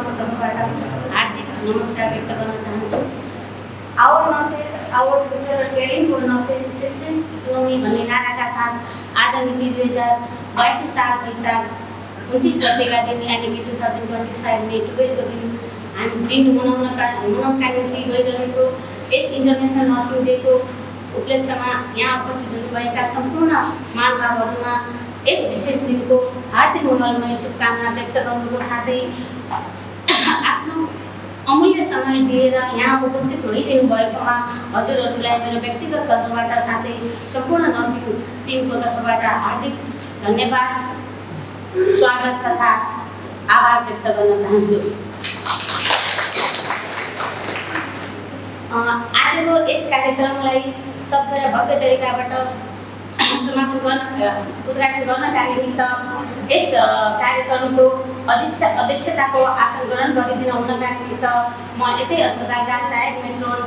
उहाँको तर्फबाट हार्दिक नमस्कार व्यक्त गर्न चाहन्छु। Our nurses our future caring for nurses system economy भन्ने नाराका साथ आज मिति 2082 साल वैशाख 29 गतेका दिन यानि कि 2025 मे 12 को दिन हामी दिन मनाउनका निम्ति गइरहेको यस इन्टरनेसनल नर्सिङ डेको उपलक्ष्यमा यहाँ उपस्थित हुनुभएका सम्पूर्ण महानुभावहरूमा यस विशेष दिनको हार्दिक मङ्गलमय शुभकामना व्यक्त गर्नुको साथै आफ्नो अमूल्य समय दिएर यहाँ उपस्थित भइदिनु भएकोमा हजुरहरूलाई मेरो व्यक्तिगत तर्फबाट साथै सम्पूर्ण नर्सिङ टिमको तर्फबाट हार्दिक धन्यवाद स्वागत तथा आभार व्यक्त गर्न चाहन्छु। आजको यस कार्यक्रमलाई सबै भव्य तरिकाबाट समापन गर्न उद्घाटन गर्नका निमित्त यस कार्यक्रमको अध्यक्षताको आसन ग्रहण गरिदिन हुनका निमित्त म यसै अस्पतालका सहायक मेट्रोन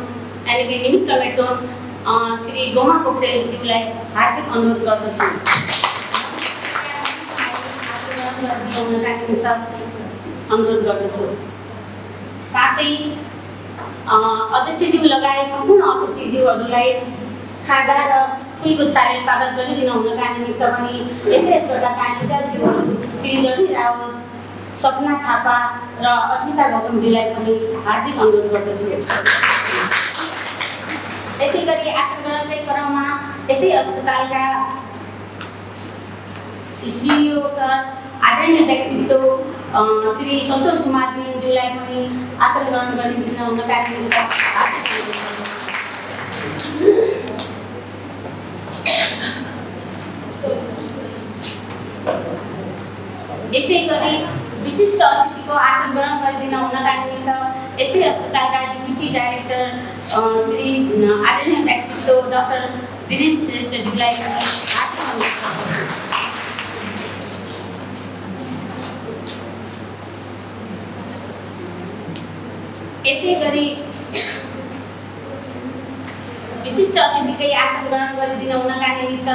यानि कि निमित्त मेट्रोन श्री गोमा पोखरेलज्यूलाई हार्दिक अनुरोध गर्दछु। अनुरोध गर्दछु। साथै अध्यक्षज्यू लगायत सम्पूर्ण अतिथिज्यूहरूलाई खादा र फुलगुच्छाले स्वागत गरिदिन हुनका निमित्त पनि यसै अस्पतालका इन्चार्जज्यूहरू श्री रवि रावल, सपना थापा र अस्मिता गौतमज्यूलाई पनि हार्दिक अनुरोध गर्दछु। यसै गरी आसन ग्रहणकै क्रममा यसै अस्पतालका सिइओ सर आदरणीय व्यक्तित्व श्री सन्तोष कुमार बिनज्यूलाई पनि आसन ग्रहण गरिदिन हुनका निमित्त यसै गरी विशिष्ट अतिथिको आसन ग्रहण गरिदिन हुनका निमित्त यसै अस्पतालका डिप्युटी डाइरेक्टर श्री आदरणीय व्यक्तित्व डाक्टर दिनेश श्रेष्ठज्यूलाई यसै गरी विशिष्ट अतिथिकै आसन ग्रहण गरिदिन हुनका निमित्त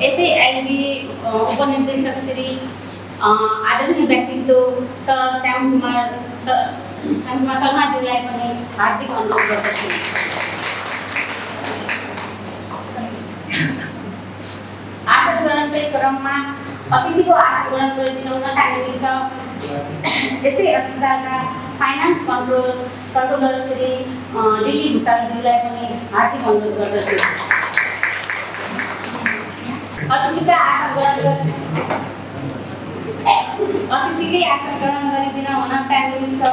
यसै आइबी उपनिर्देशक श्री आदरणीय व्यक्तित्व सर श्याम कुमार शर्माज्यूलाई पनि हार्दिक अनुरोध गर्दछु। आसन ग्रहणकै क्रममा अतिथिको आसन ग्रहण गरिदिन हुनका निमित्त यसै अस्पतालका फाइनान्स कन्ट्रोलर श्री दिल्ली भूषालज्यूलाई पनि हार्दिक अनुरोध गर्दछु। अतिथिकै आसन ग्रहण गरिदिन हुनका निमित्त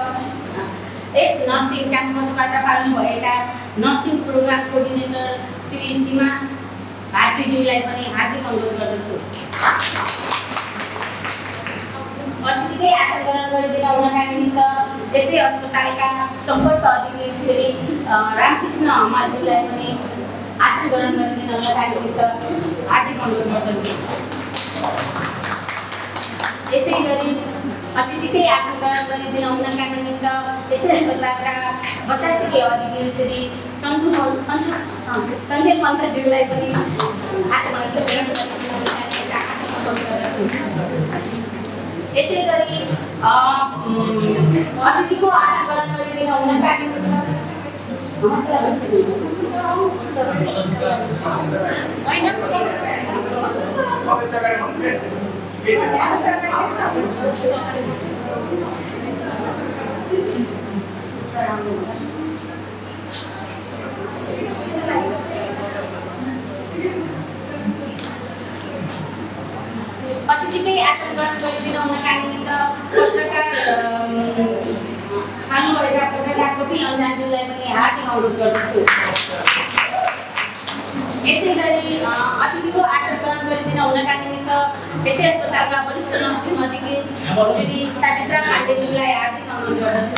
यस नर्सिङ क्याम्पसबाट पाल्नु भएका नर्सिङ प्रोग्राम कोअर्डिनेटर श्री सीमा भारतीज्यूलाई पनि हार्दिक अनुरोध गर्दछु। अतिथिकै आसन ग्रहण गरिदिन हुनका निमित्त यसै अस्पतालका सम्पर्क अधिकारी श्री रामकृष्ण हमालज्यूलाई पनि आसन ग्रहण गरिदिन हुनका निमित्त हार्दिक अनुरोध गर्दछु। यसै गरी अतिथिकै आसन ग्रहण गरिदिन हुनका निमित्त यसै अस्पतालका प्रशासकीय अधिकारी श्री सञ्जय पन्तज्यूलाई पनि आसन ग्रहण गरिदिन हुनका यसै गरी अतिथिको आसन ग्रहण गरिदिन हुनका अतिथिकै आसन ग्रहण गरिदिन हुनका निमित्त पत्रकार खानुभएका पत्रकार कपिल अन्जानज्यूलाई पनि हार्दिक अनुरोध गर्दछु। यसै गरी अतिथिको आसन ग्रहण गरिदिन हुनका निमित्त यसै अस्पतालका वरिष्ठ नर्सिङ अधिकारी श्री सावित्रा पाण्डेज्यूलाई हार्दिक अनुरोध गर्दछु।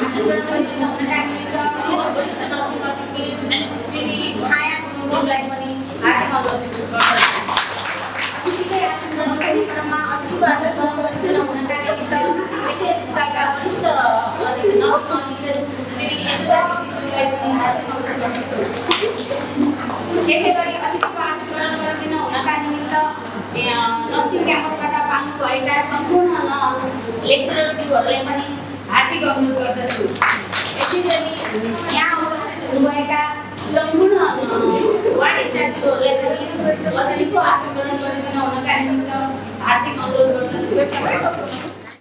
आसन ग्रहण गरिदिन हुनका निमित्त वरिष्ठ नर्सिङ अधिकारी श्री छाया गुरुङज्यूलाई पनि हार्दिक अनुरोध गर्दछु। अतिथिकै आसन ग्रहण गर्ने क्रममा अतिथिको आसन ग्रहण गरिदिन हुनका निमित्त यसै अस्पतालका वरिष्ठ नर्सिङ अधिकारी श्री यशोदाज्यूलाई पनि हार्दिक अनुरोध गर्दछु। यसै गरी अतिथिको आसन ग्रहण गरिदिन हुनका निमित्त नर्सिङ क्याम्पसबाट पाल्नु भएका सम्पूर्ण लेक्चररज्यूहरूलाई पनि हार्दिक अनुरोध गर्दछु। यसैगरी यहाँ उपस्थित हुनुभएका सम्पूर्ण वार्ड इन्चार्जहरूलाई पनि अतिथिको आसन ग्रहण गरिदिन हुनका निमित्त हार्दिक अनुरोध गर्दछु।